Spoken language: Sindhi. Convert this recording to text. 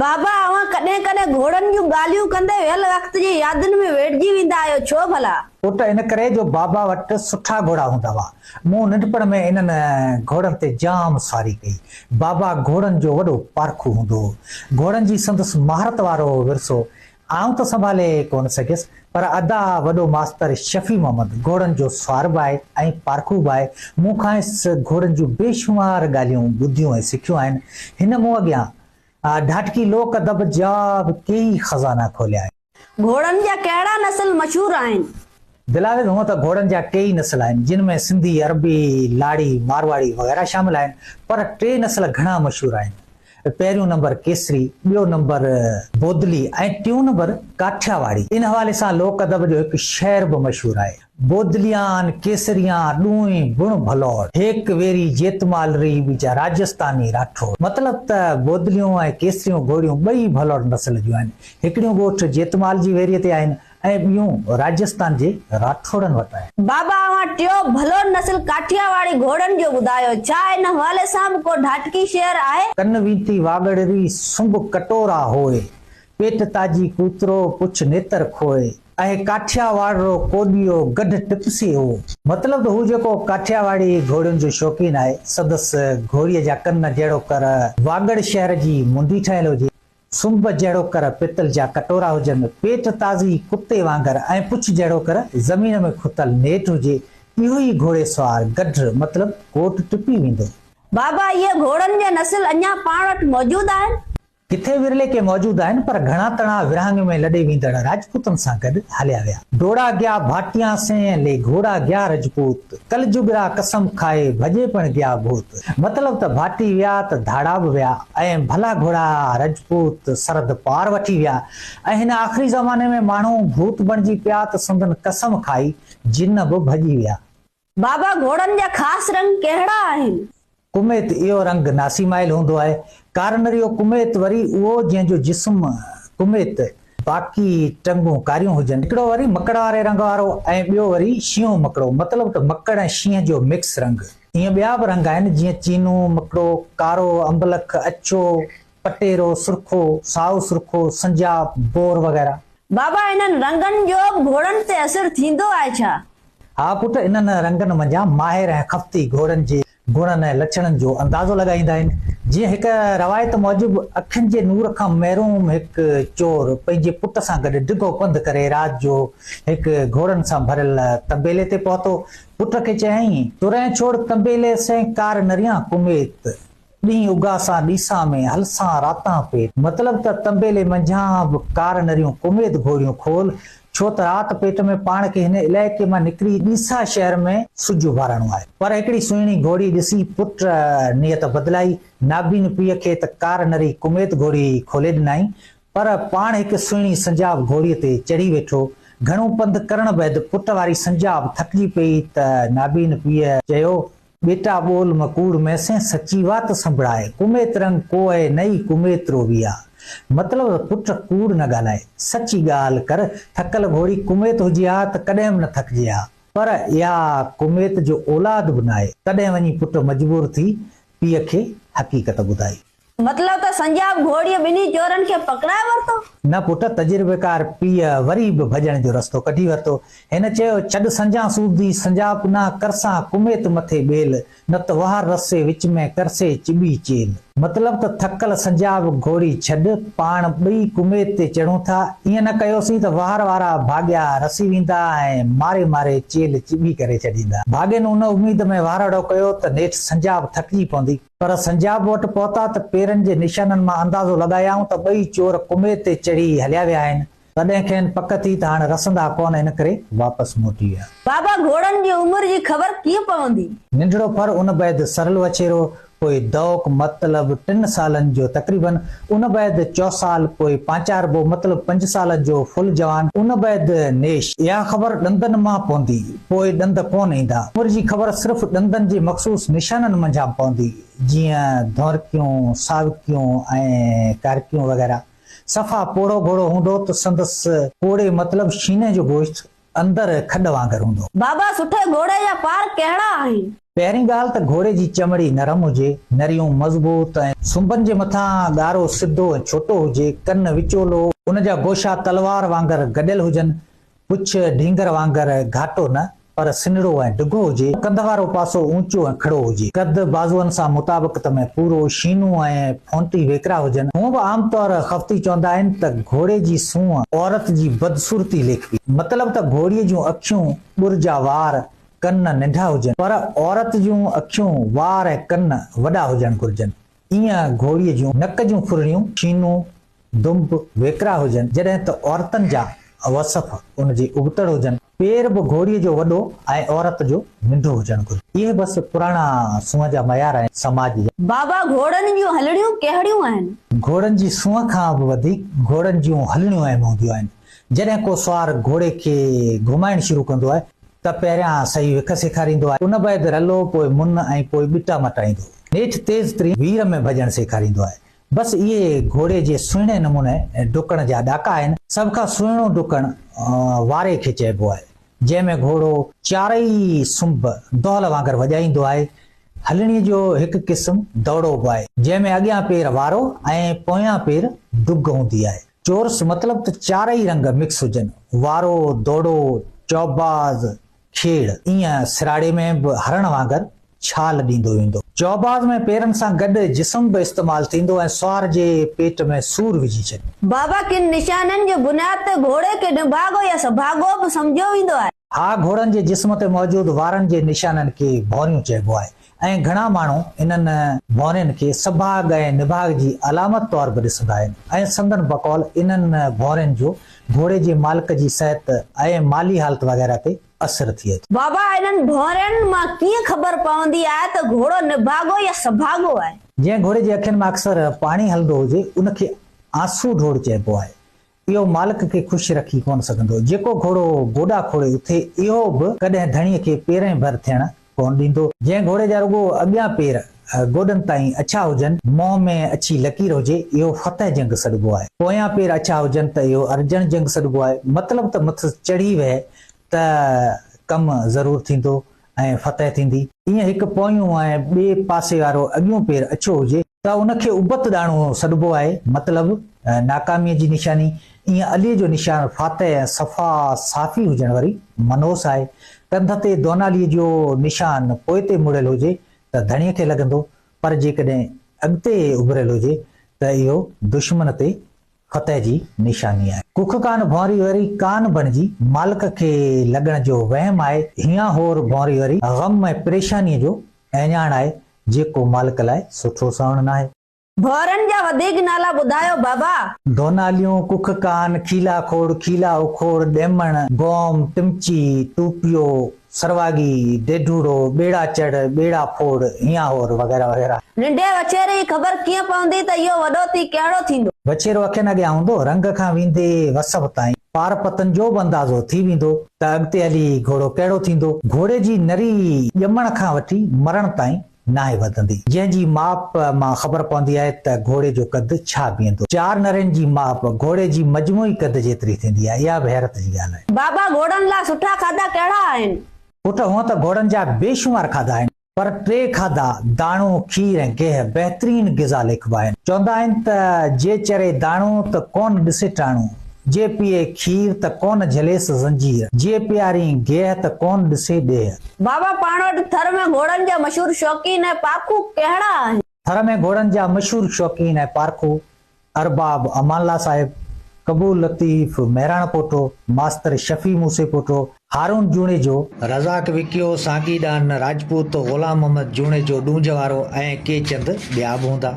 بابا اوهان ڪڏهن ڪڏهن گهوڙن جون ڳالهيون ڪندي ويل وقت جي يادن ۾ ويڙهجي ويندا آهيو ڇو ڀلا؟ پٽ ان ڪري جو بابا وٽ سٺا گهوڙا هوندا هئا. مون ننڍپڻ ۾ انهن گهوڙن تي جام سواري ڪئي. بابا گهوڙن جو وڏو پارکو هوندو هو. گهوڙن جي سندس مهارت وارو ورثو آئون ته سنڀالي ڪونه سگهيس پر ادا وڏو ماستر شفيع محمد گهوڙن جو سوار به آهي ۽ پارکو به آهي. مون کانئس گهوڙن جون بيشمار ڳالهيون ٻڌيون ۽ سکيون آهن. هن مون اڳيان ڍاٽڪي لوڪ ادب جا به ڪيئي خزانا کوليا آهن. گهوڙن جا ڪهڙا نسل مشهور آهن؟ دلاويز هونء ته گهوڙن جا ڪيئي نسل آهن، جن ۾ سنڌي، عربي، لاڙي، مارواڙي وغيره شامل آهن، پر ٽي نسل گهڻا مشهور آهن. پهريون نمبر ڪيسري، ٻيو نمبر بودلي ۽ ٽيون نمبر ڪاٺياواڙي. ان حوالي سان لوڪ ادب جو هڪ شعر به مشهور آهي. بودليان، ڪيسريان، ڏونئين بڻ ڀلوڙ، هيڪ ويري جيتمال ري، ٻيجا راجستاني راٺوڙ. مطلب ته بودليون ۽ ڪيسريون گهوڙيون ٻئي ڀلوڙ نسل جون آهن. هڪڙيون ڳوٺ جيتمال جي ويريء تي آهن ۽ ٻيون راجستان جي راٺوڙن وٽ آهن. بابا اوهان ٽيون ڀلوڙ نسل ڪاٺياواڙي گهوڙن جو ٻڌايو، ڇا ان حوالي سان به ڪو ڍاٽڪي شعر آهي؟ ڪن وينتي واڳڙ ري، سنب ڪٽورا هوء. پيٽ تاجي ڪوترو، پڇ نيتر کوء. اهي ڪاٺياواڙ رو ڪوڏيو گڍ ٽپسي او. مطلب ته هو جيڪو ڪاٺياواڙي گهوڙين جو شوقين آهي، سندس گهوڙيء جا ڪن جهڙوڪر واڳڙ شهر جي منڊي ٺهيل هجي، سنب جهڙوڪر پتل جا ڪٽورا هجن، پيٽ تازي ڪتي وانگر ۽ پڇ جهڙوڪر زمين ۾ کتل نيٽ هجي، اهو ئي گهوڙي سوار گڍ مطلب ڪوٽ ٽپي ويندو. بابا اهي گهوڙن جا نسل اڃا پاڻ وٽ موجود آهن؟ ڪٿي ورلي ڪي موجود آهن پر گهڻا تڻا ورهاڱي ۾ لڏي ويندڙ راجپوتن سان گڏ هليا ويا. ڊوڙا گيا ڀاٽيان سين لي گهوڙا گيا رجپوت، ڪل جڳرا قسم کائي ڀڄي پڻ گيا ڀوت. مطلب ته ڀاٽي ويا ته ڌاڙا به ويا ۽ ڀلا گهوڙا رجپوت سرحد پار وٺي ويا ۽ هن آخري زماني ۾ ماڻهو ڀوت بڻجي پيا ته سندن قسم کائي جن به ڀڄي ويا. بابا گهوڙن جا خاص رنگ ڪهڙا آهن؟ ڪميت اهو رنگ ناسي مائل هوندو آهي. ڪارنريو ڪميت وري اهو جنهن جو جسم ڪميت باقي ٽنگون ڪاريون هجن. هڪڙو وري مڪڙ واري رنگ وارو ۽ ٻيو وري شينهون مڪڙو مطلب ته مڪڙ ۽ شينهن جو مڪس رنگ. ائين ٻيا به رنگ آهن جيئن چينو مڪڙو، ڪارو، امبلک، اڇو، پٽيرو، سرخو، سائو سرخو، سنجاب، بور وغيره. بابا انهن رنگن جو به گهوڙن تي اثر ٿيندو آهي ڇا؟ ها پٽ، انهن رنگن منجهان ماهر ۽ خفتي گهوڙن جي گڻن ۽ لڇڻن جو اندازو لڳائيندا آهن. جيئن هڪ روايت موجب اکين جي نور کان محروم هڪ چور پنهنجي پٽ سان گڏ ڊگهو پنڌ ڪري رات جو هڪ گهوڙن سان ڀريل طنبيلي تي پهتو. پٽ کي چيائين، ترين ڇوڙ طنبيلي سين ڪار نريان ڪميت. ڏينهن اگاسان ڏيسان ۾، هلسان راتان پيٽ. مطلب ته طنبيلي منجهان به ڪار نريون ڪميد گهوڙيون کول، ڇو ته رات پيٽ ۾ پاڻ کي هن علائقي مان نڪري ڏيسا شهر ۾ سج اڀارڻو آهي. پر هڪڙي سهڻي گهوڙي ڏسي پٽ نيت بدلائي، نابين پيء کي ته ڪار نري ڪميد گهوڙي کولي ڏنائين، پر پاڻ هڪ سهڻي سنجاب گهوڙيء تي چڙهي ويٺو. گهڻو پنڌ ڪرڻ بعد پٽ واري سنجاب ٿڪجي پئي ته نابين پيء چيو. ٻيٽا ٻول م ڪوڙ ميسين سچي وات سنبڙائي ڪميت رنگ ڪوئي نه ئي ڪميت رو ويا. مطلب ته پٽ ڪوڙ نه ڳالهائي، سچي ڳالهه ڪر، ٿڪل گهوڙي ڪميت هجي ها ته ڪڏهن به نه ٿڪجي ها، پر اها ڪميت جو اولاد به ناهي، تڏهن وڃي پٽ مجبور ٿي پيء کي حقيقت ٻڌائي. مطلب ته سنجاب گهوڙيء ٻنهي چورن کي پڪڙائي ورتو. نه پٽ، تجربيڪار پيء وري به ڀڄڻ جو رستو ڪڍي ورتو. هن چيو، ڇڏ سنجان سودي، سنجاب نه ڪرسان ڪميت مٿي ٻيل، نه ته وهار رسي وچ ۾ ڪرسي چٻي چيل. مطلب ته ٿڪل سنجاب گهوڙي ڇڏ، پاڻ ٻئي ڪميت تي چڙهون ٿا، ائين نه ڪيوسين ته وهار وارا ڀاڳيا رسي ويندا ۽ ماري ماري چيلهه چٻي ڪري ڇڏيندا. ڀاڳين ان اميد ۾ وهارڙو ڪيو ته نيٺ سنجاب ٿڪجي پوندي. پر سنجاب وٽ پهتا ته پيرن جي نشانن مان اندازو لڳايائون ته ٻئي چور ڪمي تي چڙهي هليا ويا آهن. تڏهن کين پڪ ٿي ته هاڻ رسندا ڪونه ان ڪري واپس موٽي ويا. بابا گهوڙن جي عمر جي خبر ڪيئن پوندي؟ ننڍڙو ڦر ان بعد سرل وڇيرو، پوء دوڪ مطلب ٽن سالن جو تقريبن، ان بعد چوسال، پوء پانچاربو مطلب پنج سالن جو فل جوان، ان بعد نيش. اها خبر ڏندن مان پوندي، پوء ڏند ڪونه ايندا. عمر جي خبر صرف ڏندن جي مخصوص نشانن منجهان پوندي، جيئن ڌونرڪيون، ساوڪيون ۽ ڪارڪيون وغيره. صفا پوڙهو گهوڙو هوندو ته سندس ڪوڙي مطلب شينهن جو گوشت. اندر کڏ وانگر هوندو. بابا سٺي گهوڙي جا پار ڪهڙا آهن؟ پهرين ڳالهه ته گهوڙي جي چمڙي نرم هجي، نريون مضبوط ۽ سنبن جي مٿان ڳارو سڌو ۽ ڇوٽو هجي، ڪن وچولو، ان جا گوشا تلوار وانگر گڏيل هجن، پڇ ڍينگر وانگر گهاٽو نه پر سنهڙو ۽ ڊگهو هجي، ڪنڌ وارو پاسو اوچو ۽ کڙو هجي، قد بازوئن سان مطابقت ۾ پورو، شينو ۽ ڦونٽي ويڪرا هجن. هونء به عام طور خفتي چوندا آهن ته گهوڙي جي سونهن عورت جي بدصورتي ليکبي. مطلب ته گهوڙي جون اکيون، ٻر جا وار، ڪن ننڍا هجن، پر عورت جون اکيون، وار ۽ ڪن وڏا هجڻ گهرجن. ايئن گهوڙي جون نڪ جون ڦرڙيون، شينو، دنب ويڪرا هجن، جڏهن ته عورتن جا وصف ان جي ابتڙ هجن. پير به گهوڙي جو وڏو ۽ عورت جو ننڍو هجڻ گهرجي. اهي بس پراڻا سونهن جا معيار آهن سماج جا. بابا گهوڙن جون هلڻيون ڪهڙيون آهن؟ گهوڙن جي سونهن کان به وڌيڪ گهوڙن جون هلڻيون اهم هونديون آهن. جڏهن ڪو سوار گهوڙي کي گهمائڻ شروع ڪندو آهي ته پهريان صحيح وک سيکاريندو آهي، ان بعد رلو، پوء منهن ۽ پوء ٻٽا مٽائيندو. نيٺ تيز ترين وير ۾ ڀڄڻ سيکاريندو آهي. بس اهي گهوڙي جي سهڻي نموني ڊڪڻ جا ڏاڪا آهن. سڀ کان سهڻو ڊڪڻ واري کي چئبو آهي، جنهن ۾ گهوڙو چارئي سنب دهل وانگر وڄائيندو آهي. هلڻي جو هڪ قسم دوڙو به آهي، جنهن ۾ اڳيان پير وارو ۽ پويان پير ڊگ هوندي آهي. چورس مطلب ته چارئي رنگ مڪس هجن، وارو، دوڙو، چوباز، کيڙ، ايئن سراڙي ۾ به هرڻ وانگر ڇال ڏيندو ويندو. چوباز ۾ پيرن سان گڏ جسم به استعمال ٿيندو ۽ سوار جي پيٽ ۾ سور وجهي ڇڏيندو. بابا ڪن نشانين جي بنياد تي گهوڙي کي نڀاڳو يا سڀاڳو به سمجهيو ويندو آهي. ها گهوڙن جي جسم تي موجود وارن جي نشانن کي ڀونريون چئبو آهي ۽ گهڻا ماڻهو انهن ڀونرين کي سڀاڳ ۽ نڀاڳ جي علامت طور به ڏسندا آهن ۽ سندن بقول انهن ڀونرين جو گهوڙي جي مالڪ جي صحت ۽ مالي حالت وغيره تي اثر ٿئي ٿو. بابا انهن ڀونرين مان ڪيئن خبر پوندي آهي ته گهوڙو نڀاڳو يا سڀاڳو آهي؟ جنهن گهوڙي جي اکين مان اڪثر پاڻي هلندو هجي ان کي آنسو ڍوڙ چئبو آهي. اهو مالڪ کي خوش رکي ڪونه سگهندو. جيڪو گهوڙو گوڏا کوڙي اٿي اهو به ڪڏهن ڌڻيء کي پيرين ڀر ٿيڻ ڪونه ڏيندو. جنهن گهوڙي جا رڳو اڳيان پير گوڏن تائين اڇا هجن، منهن ۾ اڇي لڪير هجي، اهو فتح جنگ سڏبو آهي. پويان پير اڇا هجن ته اهو ارجڻ جنگ سڏبو آهي. مطلب ته مٿس چڙهي ويهه ته ڪم ضرور ٿيندو ۽ فتح ٿيندي. ايئن هڪ پويون ۽ ٻئي پاسي وارو اڳيون پير اڇو هجي ته ان کي ابت ڏاڻو سڏبو آهي، مطلب ناڪاميء جي نشاني. ايئن عليء جو نشان فاتح ۽ صفا صافي هجڻ وري منحوس آهي. ڪنڌ تي دوناليء جو نشان پوئتي مڙيل هجي ته ڌڻيء کي لڳندو، پر جيڪڏهن اڳتي اڀريل هجي ته اهو دشمن تي فتح جي نشاني آهي. ڪک ڪان ڀونري وري ڪان بڻجي مالڪ کي لڳڻ جو وهم آهي. هيان هور ڀونري وري غم ۽ پريشانيء جو اهڃاڻ آهي، جيڪو مالڪ لاء سٺو سوڻ ناهي. ڀونرن جا وڌيڪ نالا ٻڌايو بابا. ڌوناليون، ڪک ڪان، کيلا کوڙ، کيلا اکوڙ، ڏيمڻ، گوم، ٽمچي، ٽوپيو، سرواڳي، ڊيڍوڙو، ٻيڙا چڙهه، ٻيڙا ڦوڙ، هيان هور وغيره وغيره. ننڍي وڇيري جي خبر ڪيئن پوندي ته اهو وڏو ٿي ڪهڙو ٿيندو؟ وڇيرو اکين اڳيان هوندو، رنگ کان ويندي وصف تائين، پار پتن جو به اندازو ٿي ويندو ته اڳتي هلي گهوڙو ڪهڙو ٿيندو. گهوڙي جي نري ڄمڻ کان وٺي مرڻ تائين ناهي وڌندي، جنهن جي ماپ مان خبر پوندي آهي ته گهوڙي جو قد ڇا بيهندو. چار نرين جي ماپ گهوڙي جي مجموعي قد جيتري ٿيندي آهي، اها به حيرت جي ڳالهه آهي. بابا گهوڙن لاء سٺا کاڌا ڪهڙا آهن؟ پٽ هونء ته گهوڙن جا بيشمار کاڌا آهن، پر ٽي کاڌا، داڻو، کير ۽ گيهه بهترين غذا ليکبا آهن. چوندا آهن ته جي چري داڻو ته ڪونه ڏسي ٽاڻو، جي پيئي کير ته ڪونه جهليس زنجير، جي پيارين گيهه ته ڪونه ڏسي ڏيهه. بابا پاڻ وٽ ٿر ۾ گهوڙن جا مشهور شوقين ۽ پارکو ڪهڙا آهن؟ ٿر ۾ گهوڙن جا مشهور شوقين ۽ پارکو ارباب امان الله صاحب، قبول لطيف مهراڻ پوٽو، ماستر شفيع موسي پوٽو، هارون جوڻيجو، رزاق وڪيو، سانگي ڏان راجپوت، غلام محمد جوڻيجو ڏونجهه وارو ۽ ڪي چند ٻيا به هوندا.